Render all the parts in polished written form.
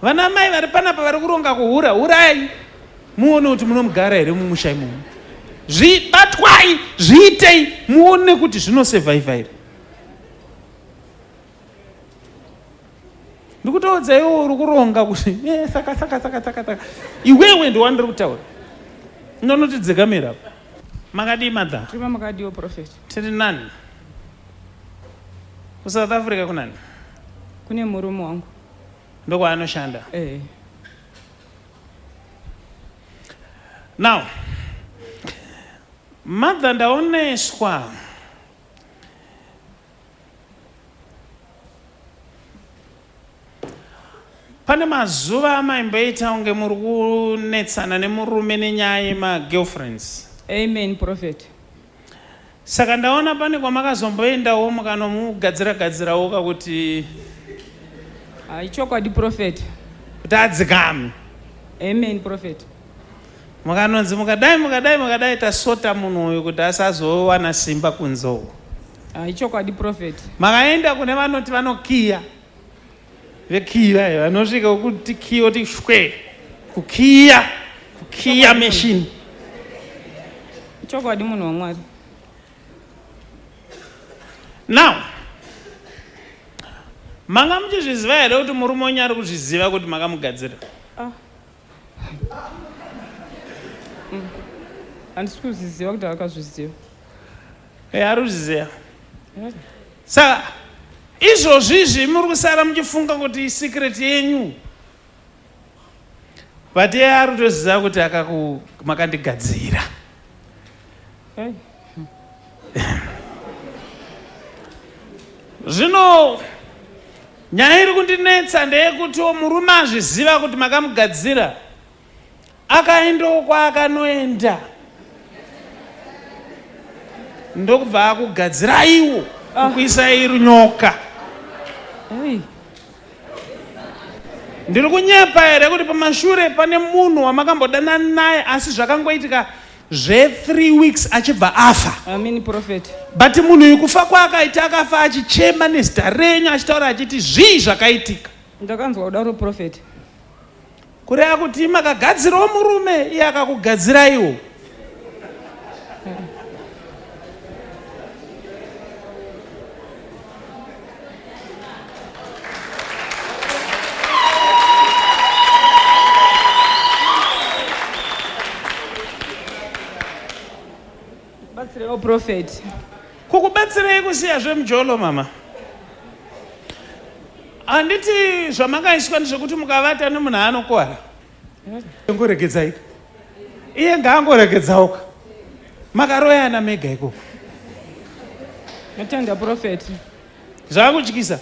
Vana mai vari panapa vari kuronga kuhura, hurai muone kuti munomugara here mumusha imomo. Zvibatwai, zviitei muone kuti zvinosurvivha here. Ndikutoudza iwe uri kuronga kuti eh, saka saka saka saka saka iwewe ndiwandiri kutaura. Ndinotidzikamira apa. Makadii mother? Tiri makadiwo prophet. Tiri nani? KuSouth Africa kunani? Kune murume wangu. Ndokwaanoshanda. Eh. Now, mother ndaoneswa pane mazuva amaimboita kunge muri kunetsana nemurume nenyaya yemagirlfriends. Amen prophet. Saka ndaona pane kwamakazomboendawo mukanomugadzira gadzirawo kakuti Ah, ichokwadi prophet. Kuti adzikame. Amen prophet. Mukanonzi mukadai mukadai mukadai tasota munhu uyu kuti asazowana simba kunze uko. Ah, ichokwadi prophet. Makaenda kune vanoti vanokiya. Vekiyi vaye vanosvika kuti kiya kuti shwe kukiya kukiya machine. Chokwadi munhu waMwari. Now manga muchizviziva here kuti murume wenyu ari kuzviziva kuti makamugadzira? Ah. Handisi kuzviziva kuti akazviziva. Eh, ari kuzviziva. Saka izvozvi izvi muri kusara muchifunga kuti isecret yenyu but iye ari kutoziva kuti akaku makandigadzira. Hey. Zvino nyaya iri kundinetsa ndeyekutiwo murume azviziva kuti makamugadzira Akaendawo kwaakanoenda ndokubva akugadziraiwo ah. kukuisai runyoka. Ndiri kunyepa here kuti pamashure pane munhu wamakambodanana naye asi zvakangoitika zve 3 weeks achibva afa. Amen prophet. But munhu uyu kufa kwaakaita akafa achichema nezita renyu achitaura achiti zvii zvakaitika. Ndakanzwa kudaro prophet. Kureva kuti makagadzirawo murume iye akakugadziraiwo. Batsireiwo prophet. Kukubatsirei kusiya zvemujolo mama? Handiti zvamakaiswa ndezvekuti mukavata nemunhu anokuwara. Ngoregedzai. Iye ngaangoregedzawo ka. Makaroyana mega ikoko. Matenda prophet. Zvakutyisa.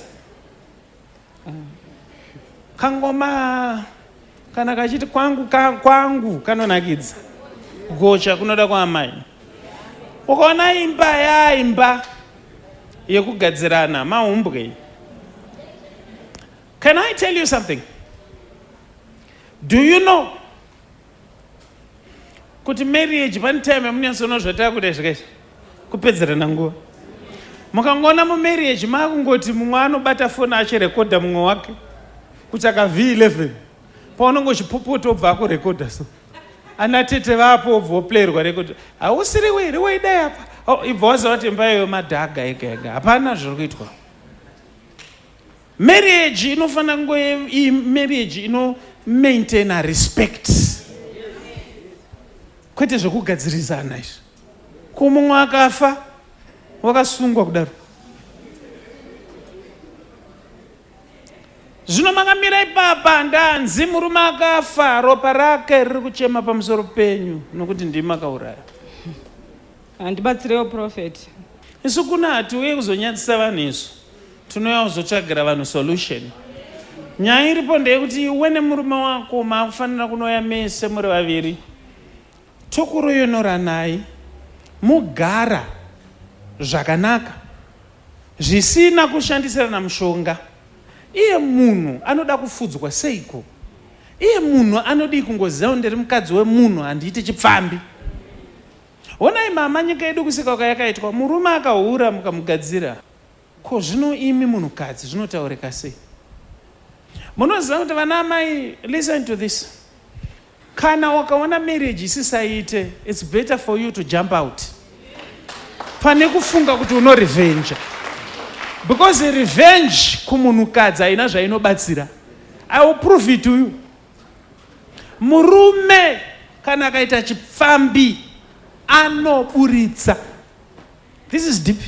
Kangoma kana kachiti kwangu ka, kwangu kanonakidza. Gocha kunoda kwaamai. Ukaona imba yaimba yekugadzirana mahumbwe. Can I tell you something? Do you know kuti marriage pane time yamunyatsona zvatakuita zvikaizvi kupedzerana nguva mukangoona mumarriage makungoti mumwe anobata foni achirekodha mumwe wake kutsvaka v11 paunenge uchipopota obva akurekodha so ana tete vapo obva woplayerwa rekodha hausiri weri waidai apa oh, ibva waziva kuti imba iyoyo madhaga ega ega hapana zviri kuitwa Marriage inofanira kunge marriage ino maintainer respect kwete zvekugadzirizana izvi. Ko mumwe akafa wakasungwa kudaro. Zvino makamira ipapa ndanzi murume akafa ropa rake riri kuchema pamusoro penyu nokuti ndimi makauraya. Handibatsirewo prophet. Isu kuno hatiuye kuzonyadzisa vanhu isu. Tinouya kuzotsvagira vanhu solution. Nyaya iripo ndeyekuti iwe nemurume wako makufanira kunouya mese muri vaviri tokuroyonoranai mugara zvakanaka zvisina kushandisirana mushonga. Iye munhu anoda kufudzwa seiko? Iye munhu anodii kungoziva kuti ndiri mukadzi wemunhu handiiti chipfambi? Honai mama nyika yedu kusika kwayakaitwa murume akahura mukamugadzira ko zvino imi munhukadzi zvinotaurika sei? Munoziva kuti vana amai, listen to this. Kana wakaona marriage isisaite, it's better for you to jump out pane kufunga kuti unorevenja, because revenge kumunhukadzi haina zvainobatsira. I will prove it to you. Murume kana akaita chipfambi anoburitsa. This is deep.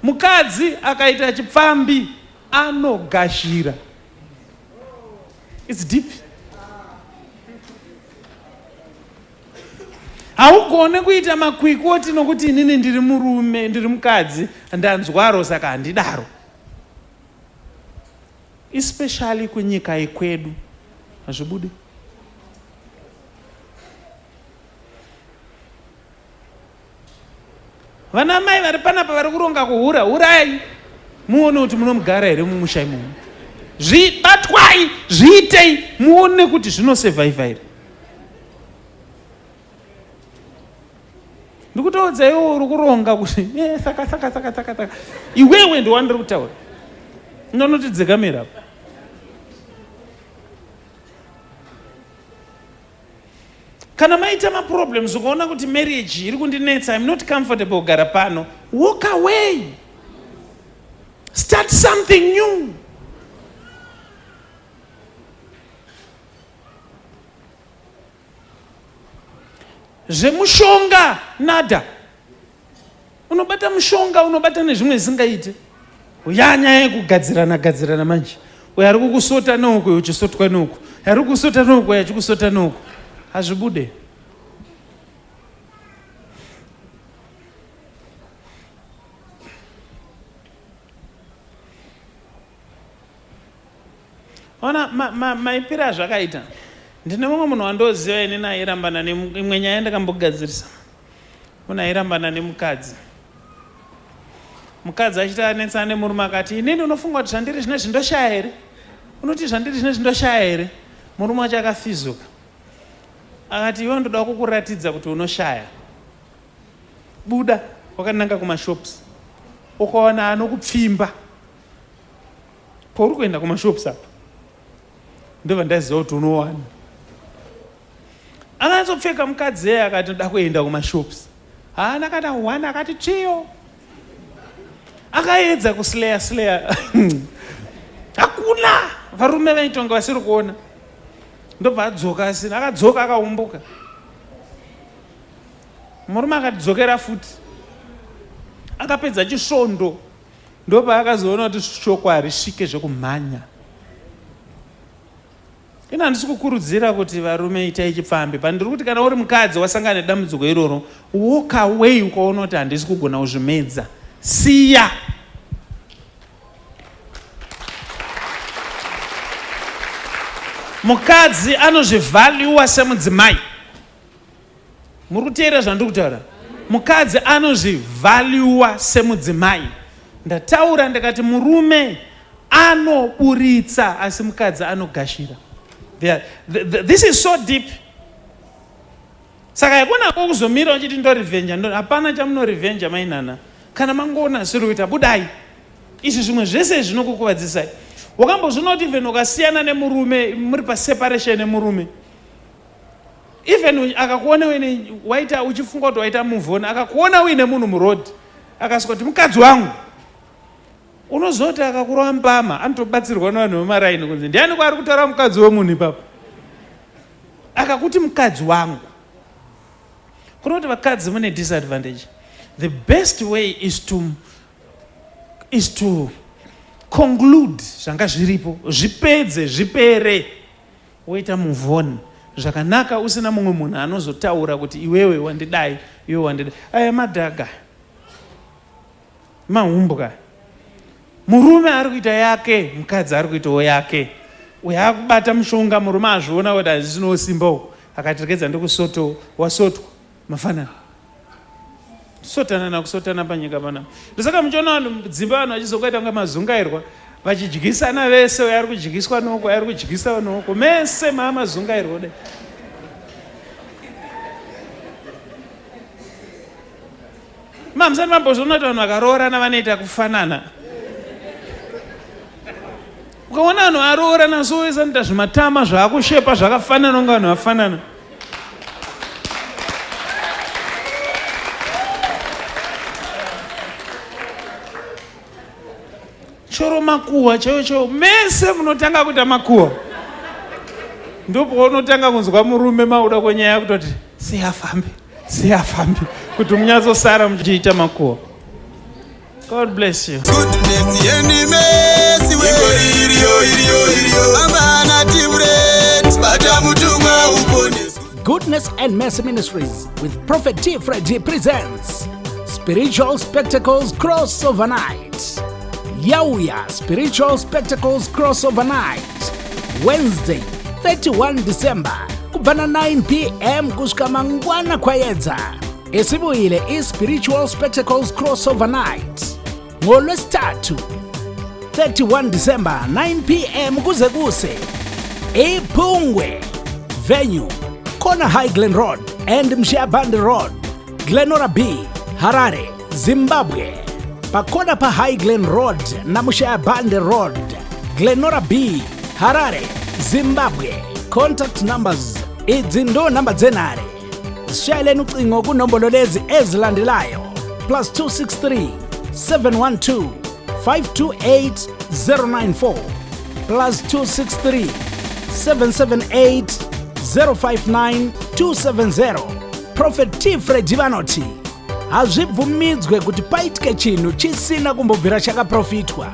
Mukadzi akaita chipfambi anogashira. It's deep. Haugone kuita makwikoti nokuti inini ndiri murume, ndiri mukadzi, ndanzwaro saka handidaro. Especially kunyika yekwedu hazvibudi. Vana mai vari panapa vari kuronga kuhura, hurai muone kuti munomugara here mumusha imomo. Zvibatwai, zviitei muone kuti zvinosurvivha here. Ndikutoudza iwe uri kuronga kuti eh, saka saka saka saka saka iwewe ndiwandiri kutaura ndinotidzikamira apa. Kana maita maproblems ukaona kuti marriage iri kundinetsa, I'm not comfortable kugara pano, walk away, start something new. Zvemushonga nada. Unobata mushonga, unobata nezvimwe zvisingaite. Yanyaya yekugadzirana gadzirana manje. Uyo ari kukusota neuku, uchisotwa neuku. Ari kukusota neuku, uyo achikusota neuku. Hazvibude. Ona maipiro azvakaita. Ndine mumwe munhu wandoziva ini nairambana neimwe nyaya ndakambogadzirisa. Munhu airambana nemukadzi. Mukadzi achiti anetsana nemurume akati, inini unofunga kuti zvandiri zvine zvindoshaya here? Unoti zvandiri zvine zvindoshaya here? Murume wacho akafizuka. Akati, iwe ndoda kukuratidza kuti unoshaya. Buda wakananga kumashops. Ukawana anokupfimba. Pauri kuenda kumashops apa. Ndobva ndaziva kuti unowana. Akanyatsopfeka mukadzi eye akati ndoda kuenda kumashops. Haana kana one akati tsviyo. Akaedza kusleya sleya. Hakuna varume vaitonga vasiri kuona. Ndobva adzoka asina, akadzoka akaumbuka. Murume akatidzokera futi. Akapedza chisvondo. Ndopaakazoona kuti shoko harisvike zvekumhanya. Ini handisi kukurudzira kuti varume itai chipfambi, but ndiri kuti kana uri mukadzi wasangana nedambudziko iroro, walk away ukaona kuti handisi kugona kuzvimedza. Siya. Mukadzi anozvivaluwa semudzimai. Muri kuteerera zvandiri kutaura? Mukadzi anozvivaluwa semudzimai. Ndataura ndikati murume anoburitsa asi mukadzi anogashira. This is so deep. Saka haikona kuzomira uchiti ndorivenja, hapana chamunorivenja mainana. Kana mangoona zviri kuita budai. Izvi zvimwe zvese zvinokukuvadzisai. Wakambozviona kuti even ukasiyana nemurume muri paseparation nemurume even akakuona uine waita uchifunga kuti waita move on, akakuona uine munhu muroad akasvika kuti mukadzi wangu, unozoti akakurova mbama anotobatsirwa nevanhu vemaraini kunzi ndiani kwaari kutaura mukadzi wemunhu ipapo, akakuti mukadzi wangu. Kunoti vakadzi mune disadvantage. The best way is to conclude zvanga zviripo, zvipedze zvipere, woita move on zvakanaka usina mumwe munhu anozotaura kuti iwewe wandidai, iwe wandidai. Aya madhaga mahumbwa. Murume ari kuita yake, mukadzi ari kuitawo yake. Uyo akubata mushonga, murume azviona kuti hazvisinawo simba uku, akati regedza ndikusoto, wasotwa mafanana sotana nakusotana panyika panapa. Ndosaka muchiona vanhu dzimba vanhu vachizokaita kunge mazungairwa, vachidyisana vese, uyo ari kudyiswa noko, uyo ari kudyisa noko, mese maamazungairwa kudai. Mamusati mambozviona kuti vanhu vakaroorana vanoita kufanana. Ukaona vanhu varoorana so vese vanoita zvimatama zvaakushepa zvakafanana kunge vanhu vafanana. Choro makuhwa chaiwo chaiwo mese munotanga kuita makuhwa. Ndopaunotanga kunzwa murume mauda kwenyaya kutoti siyafambe siyafambe kuti munyatsosara muchiita makuhwa. God bless you. Goodness and mercy we iriyo iriyo iriyo amana tivret bata mutumwa uponeswe. Goodness and Mercy Ministries with Prophet T. Freddy presents Spiritual Spectacles Crossover Night. Yauya Spiritual Spectacles Crossover Night. Wednesday, 31 December, kubva na 9 p.m. kusvika mangwana kwayedza. Isibuyile i-Spiritual Spectacles Crossover Night ngolwesithathu 31 December 9 pm kuze kuse ePhungwe venue corner High Glen Road and Mshiyabande Road Glenora B Harare Zimbabwe pakona pa High Glen Road na Mshiyabande Road Glenora B Harare Zimbabwe contact numbers idzi ndo namba dzenhare Sishayeleni ucingo kunombolo lezi ezilandelayo plus 263 712 528 094 plus 263 778 059 270 Prophet T Freddy vanoti hazvibvumidzwe kuti paitike chinhu chisina kumbobvira chakaprofitwa.